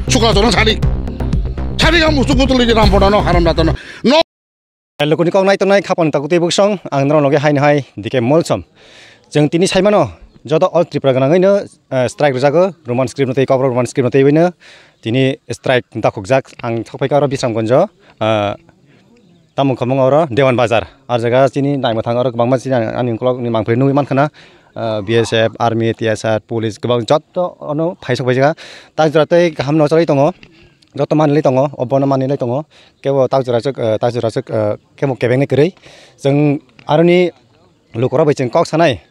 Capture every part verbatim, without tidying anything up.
Sukla jorang sadi. Sadi kamu suku tuli di rampodano haram datano. No. Lukuni kok nai tongnai khapang taku tei buksong ang norok loge haino hai dike molsom. Chwng tini saimano joto all Tripura gwnangwino, eh, strike rwjago Roman script no tei kokborok Roman script no tei wino tini strike dakhukjak ang thokphaikha oro Bisramganjo, eh, Tamung khomung oro Dewan Bazar. Ar jaga chini naima thang oro kwbangma chini ani ukolog ni mangpili nugwi mankha na, ah, B S F, Army, T S R, Police kwbang jotto ono phaisok phaijak. Tak jora tei kaham no choli tongo. Jotto manlai tongo, obono manlai tongo. Kebo tak jora chwk, ah, tak jora chwk, ah, kebo kebeng ni kwrwi. Chwng aroni lukurok bai chwng kok sanai.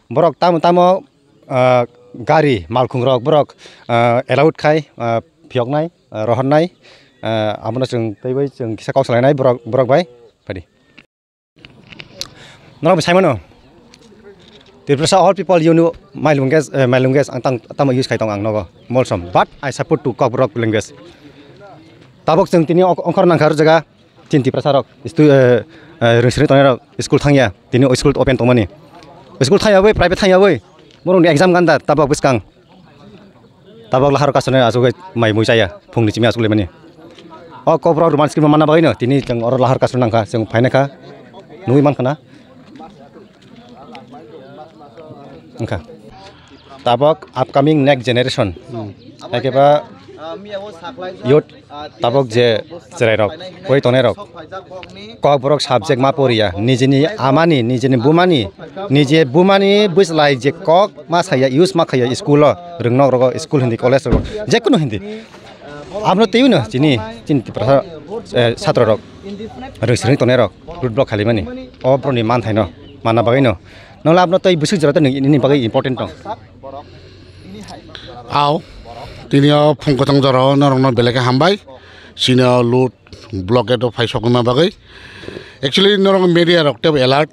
Borok tamo tamo, ah, gari malkhung rok borok, ah, allowed khai, ah, phiyoknai, ah, rohornai, ah, abono chwng teibo chwng kisa kok salainai borok, borok bai phadi. Norok bo saimano, Tiprasa all people you know my language, eh, my language ang tang tamo use khai tong ang nogo molsom, but I support to Kokborok language. Tabok chwng tini ok-, ongkhor nangkha rw jaga. Chini Tiprasa rok stu-, eh, eh, rwngsini tongnai rok school thangya, tini o school open tongmani. School thangya bai, private thangya bai. Borokni exam ganda tabok bwskang. Tabok lahar kasonai asugwi mai mui chaya, phungni chimi asugwi mani. O Kokborok Roman script manna bagwino tini chwng oro lahar kasonai nangkha, chwng phainai kha, nugwi mankha na. Wngkha. Tabok upcoming next generation. Hmm. Haikhe ba youth tabok je chwrairok, oi tongnairok, Kokborok subject ma poriya, nijini amani, nijini bumani, nije bumani bwslai je kok ma saya, use ma khaya school o, rwngnok rogo school hindi, college rogo, jekunu hindi. Abno teiwino chini, chini Tiprasa, eh, satro rok, rwngsini tongnai rok, road block khalimani, o borokni manthaino manna bagwino. Nokla abno tei bwswk jora tei nini bagwi important tong. Aw, tini o phung kwthang jora o norokno belai khe hambai. Chini o road blockade o phai sokma bagwi. Actually norok media rok teibo alert.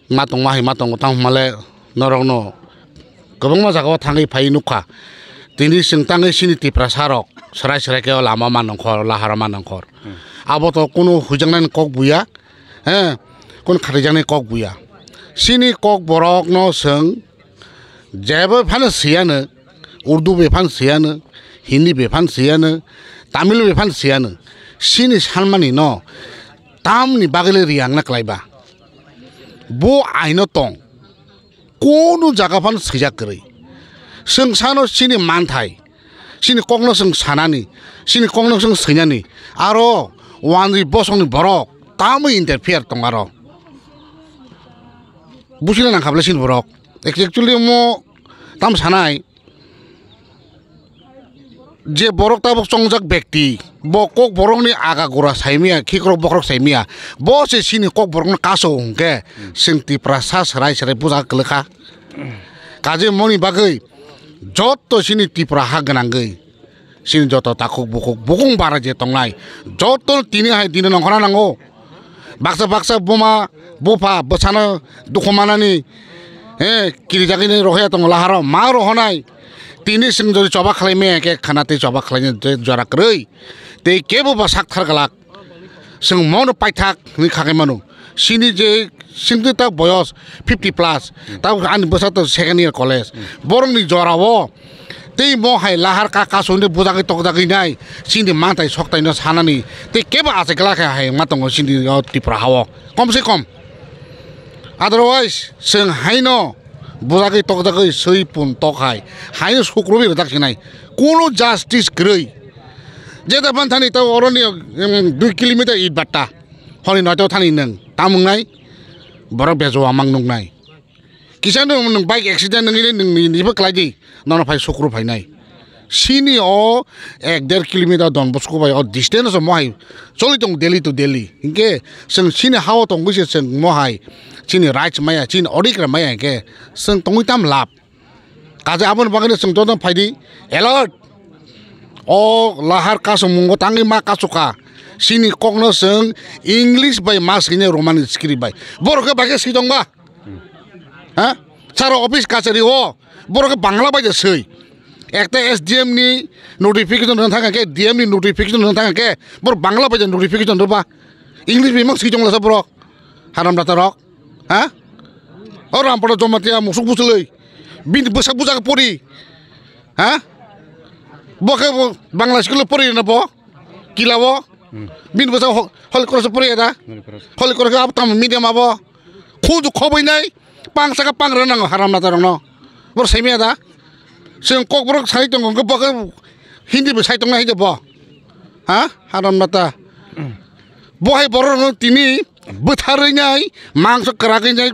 Ma tongma hai ma tongo, tamo hwnmale norokno kwbangma jagao thangwi phaiwi nukha. Tini chwng tangwi chini Tiprasa rok swrai swrai khe o lama ma nongkhor, lahara ma nongkhor. Hmm. Abo to kunu huijaknani kok buya, he, kunu khatijaknani kok buya. Chini Kokborokno chwng jebo phano swiyano, Urdu bai phano swiyano, Hindi bai phano swiyano, Tamil bai phano swiyano. Chini sanmani no tamni bagwi le riyangna kwlaiba. Bo aino tong. Kunu jaga phano swijak kwrwi. Chwng sano chini manthai, chini kokno chwng sanani, chini kokno chwng swinani, aro wanjwi bosongni borok tamwi interfere tong aro. Buchina nangkha bwle chini borok. Actually omo tam sanai, je borok tabuk chongjak bekti, bo Kokborokni aga gura saimaya, khikrok bokhorok saimaya, bo se chini Kokborokno kaso hwnkhe, chwng Tiprasa swrai swrai buja kwlwkha. Kaje moni bagwi jotto chini Tipra ha gwnangwi, chini joto takhuk bukhuk bukung bara je tongnai, jotto tini hai dini nongkhorna nango. Baksa baksa buma bupha bwsano dukhu manani, he, kirijagwini rohorya tongo laharo ma rohonai. Tini chwng jodi choba khlai maya khe khana tei choba khlaina je jora kwrwi. Tei kebo ba sak thar glak. Chwng mono paithak hwnwi kha khe mano. Chini je chwngno ta boyos fifty plus. Ta ani bwsa to second year college. Borokni jorao tei mo hai lahar ka kasuni bujagwi tokjagwi nai, chini manthai soktaino sanani tei kebo achai glak khe hai wngma tongo chini o Tripura hao kom se kom. Otherwise, chwng haino bujagwi tokjagwi swi pun tok hai, haino sukrobi rwjak sinai, kuno justice kwrwi. Jeta panthani ta oroni, em, dui kilometer it batta, honi noito thani nwng, tamung nai, borok bejo amang nuknai. Kisa nwng, nwng bike accident nwngwi nwng ni, nibo kwlai di, nono phai sukru phainai. Sini o ek der kilometer Don Bosco bai o distance o mohai choli tong daily to daily. Hinkhe chwng sini hao tongwi se chwng mohai chini rights maya, chini odikra maya hinkhe chwng tongwi tam lab. Kaje aboni bagwino chwng joto phaidi alert. O lahar kasomungo tangwi ma kasukha. Sini kokno chwng English bai ma swinai Roman script bai. Borok khe bai khe swi tongba? Ha? Saro office kachari o borok khe Bangla bai je swi. Ekta S D M ni notification rwna thang khe, D M ni notification rwna thang khe, borok Bangla bai je notification rwba. English bai mang swi tongla sa borok. Haram data rok. Ha? O Rampada Jamatia musuk busulwi. Bini bwsak bujak pori. Ha? Bo khe bo Bangla school o pori na bo. Kila bo. Hmm. Bini bwsa ho-, Holy Cross o pori da. Holy Cross. Holy Cross abo tamo medium abo. Khuju khoboi nai. Pang saka pang rw nango haram mata rokno. Bor saimaya da. Chwng kokborok sai tongo hwnkhe bo khe Hindi bo sai tongna hai bo. Ha? Haram mata. Bo hai borok rokno tini bwtharwi nai mangso kwragwi nai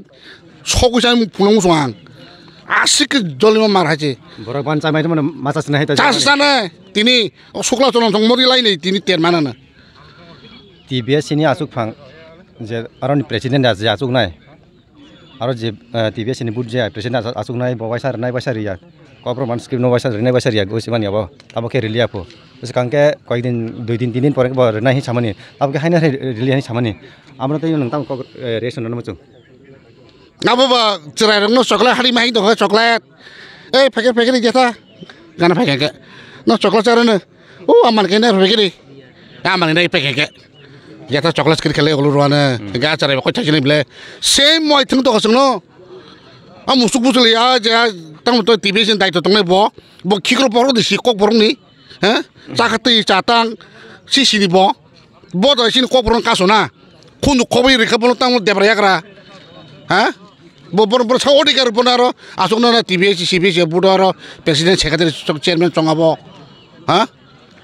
sogwi sai phunuk muchung ang. Aswk khe jolima mar hai se. Borok ban chamai mano masa sinai hai ta. Chas sane tini o sukla cholong thong mori lai nei tini ter manana. T B S ni aswk phang je aroni president da je aswk nai. Aro je, eh, T B S ni but je president as-, aswk nai bo waisa rwnai waisa riya. Kokborok man script no waisa rwnai waisa riya gwi se mani abo. Abo khe rili apho. Bwswk hwnkhe koyek din, dui din, tin din pore bo rwnai hin samani. Abo khe haino rili hin samani. Abo no tei nwng tamo kok, eh, reaction no muchung. Abo ba chwrai rok no chocolate hari ma hin tongkha chocolate. Ei packet packet ni jeta. Gana packet ke. No chocolate chara no. O amar khe na rwgiri. Amar khe na ipekhe khe. Yata chocolate kiri khele ulu ruana. Ga chara ko chajini ble. Same moi thung to kasung no. Amusuk busul ya ja tang to T V sin dai to tongnai bo. Bo khikro borok di si kok borok ni. Ha? Chakha twi chatang si sini bo. Bo to sini kok borok kaso na. Khundu khoboi rikha bono tang debra yagra. Ha? Bo bor bor sa odikar bono aro asok no T V C C B C bodo aro president secretary chairman chonga bo. Ha?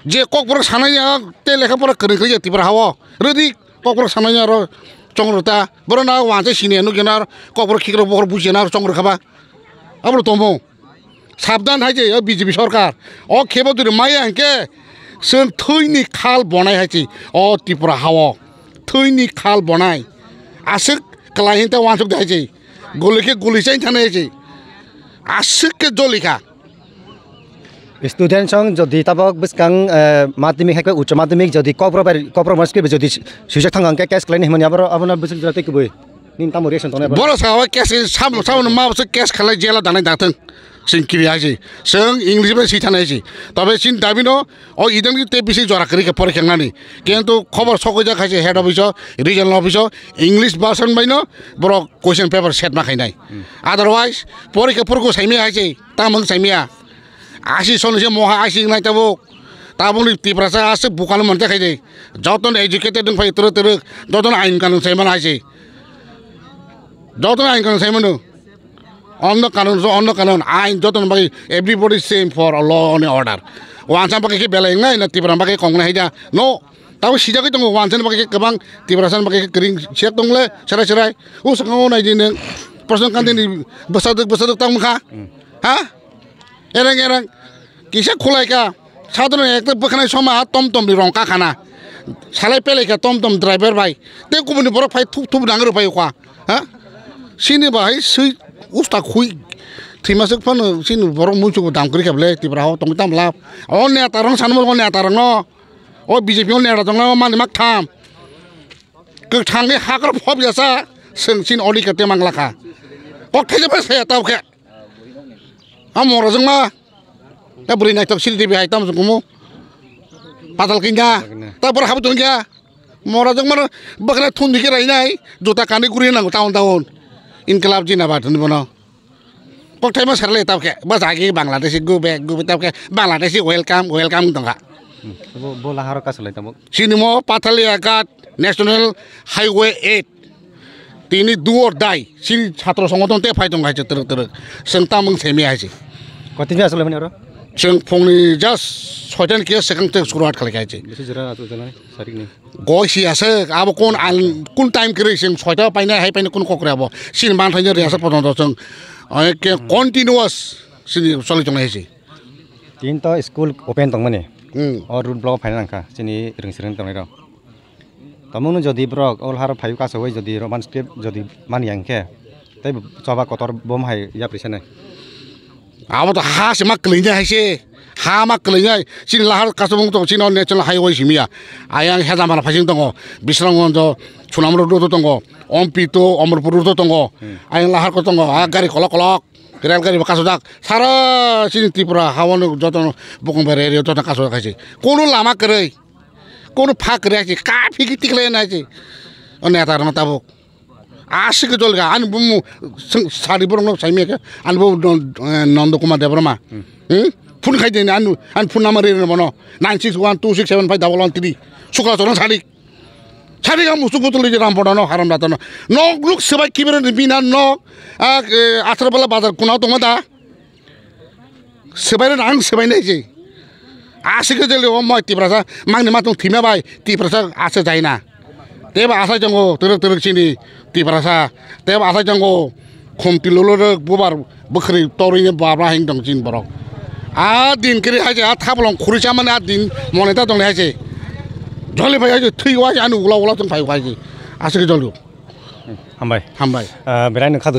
Je kokborok sanai ya te lekha pora kwrwi kwrwi ya Tripura hao. Rwdi kokborok sanai ya aro chong rwta. Borok na wanse sini nukya na aro kokborok khikrok bokhorok bujiya na aro chong rwkha ba. Abro tomo. Sabdan hai je o B J P sorkar. O khebo jodi maya hwnkhe chwng thwini khal bonai hai se o Tripura hao. Thwini khal bonai. Aswk kwlai hinte wansuk de hai se. Guli khe guli chain thana hai se. Aswk khe joli kha. Student song jodi tabok bwskang, eh, madhyamik hai khe uccho madhyamik jodi kokborok bai kokborok mosque bai jodi swijak thang hwnkhe case khlaini hwnmani aboro abono bwswk jora tei kubui. Nini tamo reaction tongnai aboro? Borok sakha o case sabo sabo no ma bwswk case khlai jela danai dangthwng. Chwng kiri hai se. Chwng English bai swi thanai se. Tobe chini dabi no o idang tei bisi jora kwrwi khe porikha nani. Kintu khobor sokoi jak hai se head office o, regional office o, English version bai no borok question paper set ma khainai. Otherwise, porikha purkhu saimaya hai se, tamung saimaya. Asi soni se moha asi nai tabuk. Tabuk ni Tiprasa aswk bukal monte khai de. Joto no educated wng phai twrwk twrwk. Joto no ain kanun sai mano hai se. Joto no ain kanun sai mano. Onno kanun so onno kanun ain joto no bagwi everybody same for a law and order. Wansa bagwi khe belai wngnai na Tipra bagwi kok wngnai hai da. No. Tabuk sijagwi tongo wansa bagwi khe kwbang Tiprasa bagwi khe kwrwng siyak tongle serai serai. O swkang o nai di nwng. Prasant Kanti ni bwsadwk bwsadwk tang wngkha. Ha? Ereng ereng kisa khulai ka. Sadhana ekta bwkhanai soma tom tom ni rong ka khana. Salai pelai ka tom tom driver bai. Te kubuni borok phai thup thup nang rw phai kha. Ha? Sini bahai sui usta khui. Thima sik phano sini borok muisu dam kri kable Tipra ho tong tam lap. O neta rong sanmo o neta rong no. O B J P o neta rong no mani mak tham. Kwthang ni hakra phop yasa seng sini odi ka te mang lakha. Kok thai jaba saya tau khe. A mora jwngma. Ta bwrwi naithok siri dibi hai tamo chwng kumu. Patal kingya. Ta bwrwi habu tongya. Mora jwngma bwkhwnai thun dikhe rainai. Juta kanwi guri nango taun taun. Inklab jinabad hwnwi bono. Kokthai ma serle tabkhe. Bas agi Bangladeshi go back go back tabkhe. Bangladeshi welcome welcome tongkha. Bo bo laharo kasalai tamo. Sinimo Pathalia Ghat National Highway eight. Tini do or die. Sini chhatro songothon te phai tong hai se twrwk twrwk. Chwng tamung semi hai se. Kotini asole mani oro? Chwng phungni just soita ni kisa swkang te suruat khalai hai se. Bisi jora ato jana sarik ni. Goi si aswk abo kun an kun time kwrwi chwng soita paina hai paina kun kokre abo. Sini man thaini riasa potonto chwng. Ai ke continuous sini choli tong hai se. Tin to school open tong mani. Hmm. O road block phaina nangkha sini ring sering tong rok. Tamungno jodi borok o lahar phaiwi kasawi jodi Roman script jodi mani ya hwnkhe, tei choba kotor bo hai yapri sanai. Abo to ha se ma kwlwinai hai se, ha ma kwlwinai. Chini lahar kasabung tongo, chini o national highway simi ya. Ayang Hedamara phaising tongo, Bisramganj, Sunamura road o tongo, Ompi to Omorpur road o tongo. Hmm. Ayang lahar ko tongo, a gari kolok kolok, rel gari bo kasajak. Sara chini Tripura hawano joto bokong bai area joto kasajak hai se. Kono lama kwrwi. Kono phak kre achi, ka phiki tikle na achi. O neta rok tabuk. Asik ke jolga, ani bumu sari borok no saimi ke, ani bumu Nondo Kumar Debbarma. Hmm? Phone khai dini, ani, ani phone number riri bono. Nine six one two six seven five double one three. Sukla chorong sadik. Sadik ang musuk butuli je ram bono no, haram dato no. Nok nuk sebai kibere ni bina nok. A, e, Asra bala bazar kuna tongma da. Sebai rang sebai nai je. Asik ke jeli o moi Tiprasa mangni matung thima bai Tiprasa ase jaina. Teba asai tongo terek terek chini Tiprasa. Teba asai tongo khumti lolo rok bubar bwkhri torine babra hing tong chin borok. A din kiri hai je a thabolong khuri chamani a din moneta tong hai je. Joli bai hai je thui wai anu ula ula tong pai wai je. Asik ke joli. Hambai. Hambai. Ah, berai nung khadu